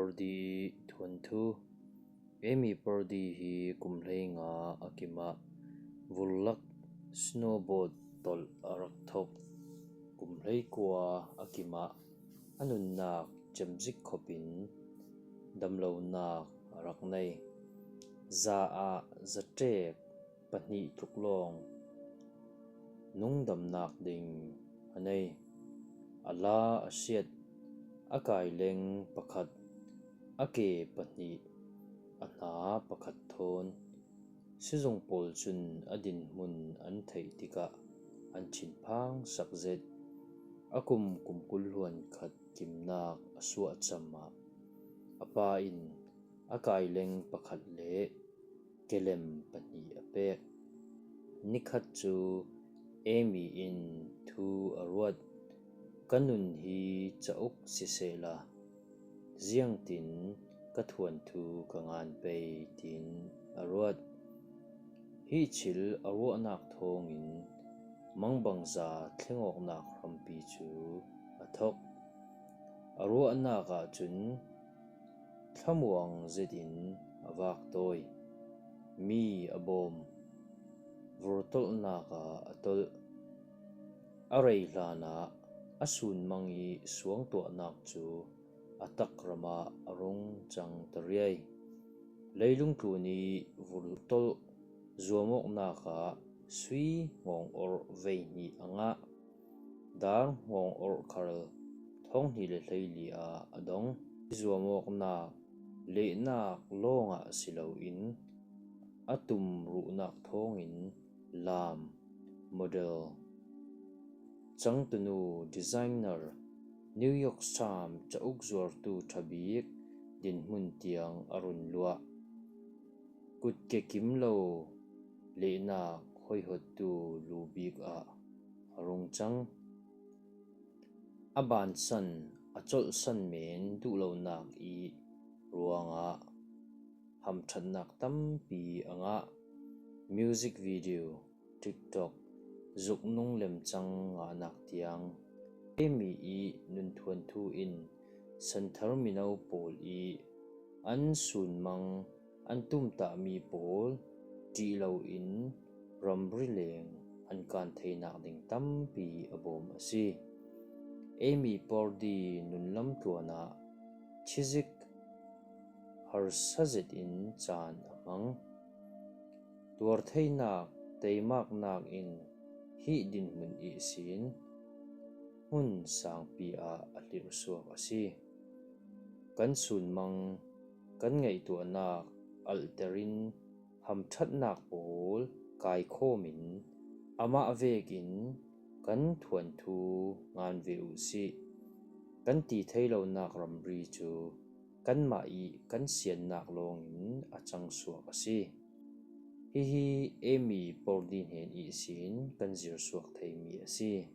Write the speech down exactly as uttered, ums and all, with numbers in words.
Purdy thuanthu. Amy Purdy hi kum hleinga a kimah vurlak snowboard tolh a rak thok. Kum hleikua a kimah a nunnak cemzik khopin damlonak a rak nei. Za ah zatek pahnih tluk lawng nungdamnak ding a nei. A la a siat, a kaileng pakhat, a ke pahnih, a hna pakhat thawn. Sizung pawl cun a dinhmun an theih tikah an thinphang sak zet. A kum kum kul hluan khat kimnak a suah cam ah a pa in a kaileng pakhat le kelem pahnih a pek. Nikhat cu Amy in thu a ruat, "Ka nun hi cauk sisehla, ziangtin ka thuanthu ka ngan pei," tiin a ruat. Hi thil a ruahnak thawngin mangbangza thlengawknak hrampi cu a thok. A ruahnak ahcun thlamuang zetin a vak tawi. Mi a bawm, vurtolhnak ah a tolh. A rei hlanah a sunmang i suangtuahnak cu a takram ah a rung cang ta riai. Leilung tlun i vurtolh zuamawknak ah sui ngawng orh veihnih a ngah. Dar ngawng orh khal thonghnih le hleili ah a dong. Zuamawknak lehnak lawngah si loin a tum ruhnak thawngin lam, model, cangtunu, designer, New York Times cauk zuartu ṭhabik dinhmun tiang a run luah. Kutke kim lo lehnak hoihottu lu bik ah a rung cang. A bansan, a colhsan men duhlonak i ruangah hamṭhatnak tampi a ngah. Music video, TikTok, zuknung lemcang ngahnak tiang Amy i nunthuanthu in santhar mino pawl i an sunmang an tumtahmi pawl ṭih loin ramri leng an kan theinak ding tampi a bawm a si. Amy Purdy nunlam tluanah chizik harsa zetin caan a hmang. Tuartheinak teimaknak in hi dinhmun ihsin hmun sangpi ah a hlirhsuak a si. Kan sunmang, kan ngaihtuahnak alhterin hamṭhatnak pawl kaikhawmin amah vekin kan thuanthu ngan ve uh sih. Kan ti thei lonak ramri cu kanmah i kan siannak lawngin a cangsuak a si. Hihi Amy Purdy hnen ihsin kan zirsuak theimi a si.